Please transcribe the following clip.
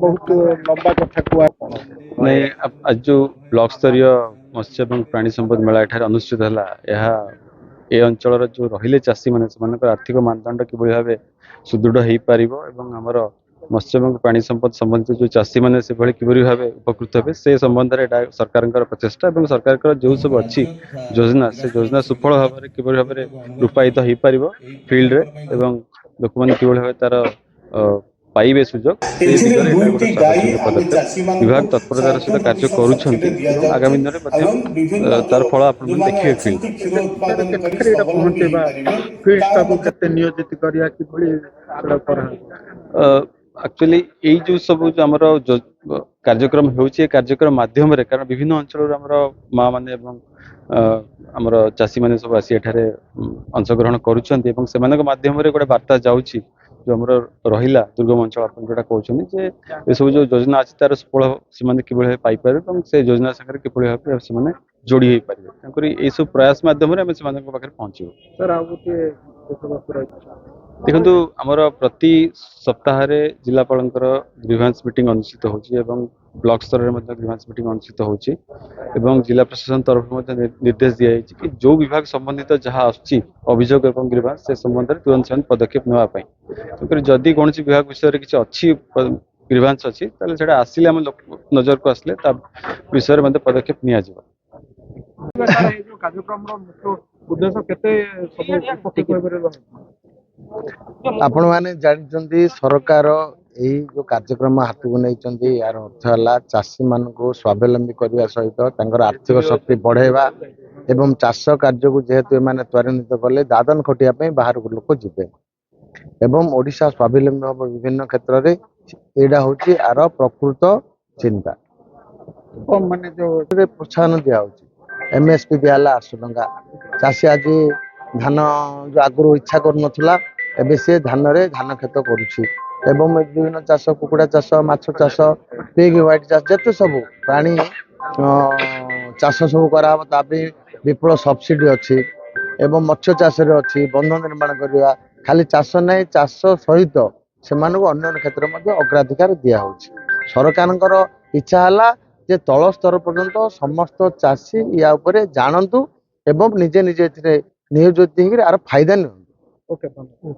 ବହୁତ ଲମ୍ବା କଥା କୁହା। ନାଇଁ, ଆଜି ଯେଉଁ ବ୍ଲକ ସ୍ତରୀୟ ମତ୍ସ୍ୟ ଏବଂ ପ୍ରାଣୀ ସମ୍ପଦ ମେଳା ଏଠାରେ ଅନୁଷ୍ଠିତ ହେଲା, ଏହା ଏ ଅଞ୍ଚଳର ଯେଉଁ ରହିଲେ ଚାଷୀମାନେ, ସେମାନଙ୍କର ଆର୍ଥିକ ମାନଦଣ୍ଡ କିଭଳି ଭାବେ ସୁଦୃଢ଼ ହେଇପାରିବ ଏବଂ ଆମର ମତ୍ସ୍ୟ ଏବଂ ପ୍ରାଣୀ ସମ୍ପଦ ସମ୍ବନ୍ଧିତ ଯେଉଁ ଚାଷୀମାନେ ସେଭଳି କିଭଳି ଭାବେ ଉପକୃତ ହେବେ, ସେ ସମ୍ବନ୍ଧରେ ଏଇଟା ସରକାରଙ୍କର ପ୍ରଚେଷ୍ଟା। ଏବଂ ସରକାରଙ୍କର ଯେଉଁ ସବୁ ଅଛି ଯୋଜନା, ସେ ଯୋଜନା ସୁଫଳ ଭାବରେ କିଭଳି ଭାବରେ ରୂପାୟିତ ହେଇପାରିବ ଫିଲ୍ଡରେ ଏବଂ ଲୋକମାନେ କିଭଳି ଭାବେ ତାର ପାଇବେ ସୁଯୋଗ, ସେ ଦିଗରେ ଏଇଟା ଗୋଟେ ସ୍ୱାଗତଯୋଗ୍ୟ ପଦକ୍ଷେପ। ବିଭାଗ ତତ୍ପରତାର ସହିତ କାର୍ଯ୍ୟ କରୁଛନ୍ତି ଏବଂ ଆଗାମୀ ଦିନରେ ମଧ୍ୟ ତାର ଫଳ ଆପଣମାନେ ଦେଖିବେ ଫିଲ୍ଡ। କେତେ ଏଇଟା ପହଞ୍ଚେଇବା, ଫିଲ୍ଡ ଷ୍ଟାଫକୁ କେତେ ନିୟୋଜିତ କରିବା, କିଭଳି ସେଟା କରାହବ? ଆକ୍ଚୁଆଲି ଏଇ ଯେଉଁ ସବୁ ଯୋଉ ଆମର କାର୍ଯ୍ୟକ୍ରମ ହେଉଛି, ଏ କାର୍ଯ୍ୟକ୍ରମ ମାଧ୍ୟମରେ, କାରଣ ବିଭିନ୍ନ ଅଞ୍ଚଳରୁ ଆମର ମା ମାନେ ଏବଂ ଆମର ଚାଷୀମାନେ ସବୁ ଆସି ଏଠାରେ ଅଂଶଗ୍ରହଣ କରୁଛନ୍ତି ଏବଂ ସେମାନଙ୍କ ମାଧ୍ୟମରେ ଗୋଟେ ବାର୍ତ୍ତା ଯାଉଛି, ଯେଉଁ ଆମର ରହିଲା ଦୁର୍ଗମ ଅଞ୍ଚଳ, ଆପଣ ଯୋଉଟା କହୁଛନ୍ତି ଯେ ଏସବୁ ଯେଉଁ ଯୋଜନା ଅଛି ତାର ସୁଫଳ ସେମାନେ କିଭଳି ଭାବେ ପାଇପାରିବେ ଏବଂ ସେ ଯୋଜନା ସାଙ୍ଗରେ କିଭଳି ଭାବେ ସେମାନେ ଯୋଡ଼ି ହେଇପାରିବେ। ତେଣୁକରି ଏଇସବୁ ପ୍ରୟାସ ମାଧ୍ୟମରେ ଆମେ ସେମାନଙ୍କ ପାଖରେ ପହଞ୍ଚିବୁ। ସାର୍, ଆଉ ଗୋଟିଏ ବିଷୟବସ୍ତୁ ରହିଛି। ଦେଖନ୍ତୁ, ଆମର ପ୍ରତି ସପ୍ତାହରେ ଜିଲ୍ଲାପାଳଙ୍କର ଗ୍ରିଭାନ୍ସ ମିଟିଂ ଅନୁଷ୍ଠିତ ହେଉଛି ଏବଂ ବ୍ଲକ ସ୍ତରରେ ମଧ୍ୟ ଗ୍ରିଭାନ୍ସ ମିଟିଂ ଅନୁଷ୍ଠିତ ହେଉଛି ଏବଂ ଜିଲ୍ଲା ପ୍ରଶାସନ ତରଫରୁ ମଧ୍ୟ ନିର୍ଦ୍ଦେଶ ଦିଆଯାଇଛି କି ଯେଉଁ ବିଭାଗ ସମ୍ବନ୍ଧିତ ଯାହା ଆସୁଛି ଅଭିଯୋଗ ଏବଂ ଗ୍ରିଭାନ୍ସ, ସେ ସମ୍ବନ୍ଧରେ ତୁରନ୍ତ ସେମାନେ ପଦକ୍ଷେପ ନେବା ପାଇଁ। ତେଣୁକରି ଯଦି କୌଣସି ବିଭାଗ ବିଷୟରେ କିଛି ଅଛି, ଗ୍ରିଭାନ୍ସ ଅଛି, ତାହେଲେ ସେଇଟା ଆସିଲେ, ଆମ ନଜରକୁ ଆସିଲେ ତା ବିଷୟରେ ମଧ୍ୟ ପଦକ୍ଷେପ ନିଆଯିବ। ସାର୍, ଏଇ ଯୋଉ କାର୍ଯ୍ୟକ୍ରମର ମୁଖ୍ୟ ଉଦ୍ଦେଶ୍ୟ, କେତେ ସବୁ ଉପକୃତ ହେଇପାରିବ? ଆପଣମାନେ ଜାଣିଛନ୍ତି, ସରକାର ଏଇ ଯୋଉ କାର୍ଯ୍ୟକ୍ରମ ହାତକୁ ନେଇଛନ୍ତି, ଏହାର ଅର୍ଥ ହେଲା ଚାଷୀମାନଙ୍କୁ ସ୍ୱାବଲମ୍ବୀ କରିବା ସହିତ ତାଙ୍କର ଆର୍ଥିକ ଶକ୍ତି ବଢ଼େଇବା ଏବଂ ଚାଷ କାର୍ଯ୍ୟକୁ ଯେହେତୁ ଏମାନେ ତ୍ୱରାନ୍ୱିତ କଲେ, ଦାଦନ ଖଟିବା ପାଇଁ ବାହାରକୁ ଲୋକ ଯିବେ ଏବଂ ଓଡ଼ିଶା ସ୍ୱାବଲମ୍ବୀ ହେବ ବିଭିନ୍ନ କ୍ଷେତ୍ରରେ। ଏଇଟା ହେଉଛି ଆର ପ୍ରକୃତ ଚିନ୍ତା। ମାନେ ଯୋଉ ପ୍ରୋତ୍ସାହନ ଦିଆହଉଛି, ଏମଏସପି ଦିଆହେଲା 800 ଟଙ୍କା। ଚାଷୀ ଆଜି ଧାନ ଯୋଉ ଆଗରୁ ଇଚ୍ଛା କରୁନଥିଲା, ଏବେ ସେ ଧାନରେ ଧାନ କ୍ଷେତ କରୁଛି ଏବଂ ବିଭିନ୍ନ ଚାଷ, କୁକୁଡ଼ା ଚାଷ, ମାଛ ଚାଷ, ପିଗ୍ ହ୍ୱାଇଟ୍ ଚାଷ, ଯେତେ ସବୁ ପ୍ରାଣୀ ଚାଷ ସବୁ କରାହବ, ତା ପାଇଁ ବିପୁଳ ସବସିଡି ଅଛି ଏବଂ ମତ୍ସ୍ୟ ଚାଷରେ ଅଛି, ବନ୍ଧ ନିର୍ମାଣ କରିବା। ଖାଲି ଚାଷ ନାହିଁ, ଚାଷ ସହିତ ସେମାନଙ୍କୁ ଅନ୍ୟ ଅନ୍ୟ କ୍ଷେତ୍ରରେ ମଧ୍ୟ ଅଗ୍ରାଧିକାର ଦିଆହଉଛି। ସରକାରଙ୍କର ଇଚ୍ଛା ହେଲା ଯେ ତଳ ସ୍ତର ପର୍ଯ୍ୟନ୍ତ ସମସ୍ତ ଚାଷୀ ୟା ଉପରେ ଜାଣନ୍ତୁ ଏବଂ ନିଜେ ନିଜେ ଏଥିରେ ନିୟୋଜିତ ହେଇକିରି ଆର ଫାଇଦା ନିଅନ୍ତୁ। ଓକେ, ଧନ୍ୟବାଦ।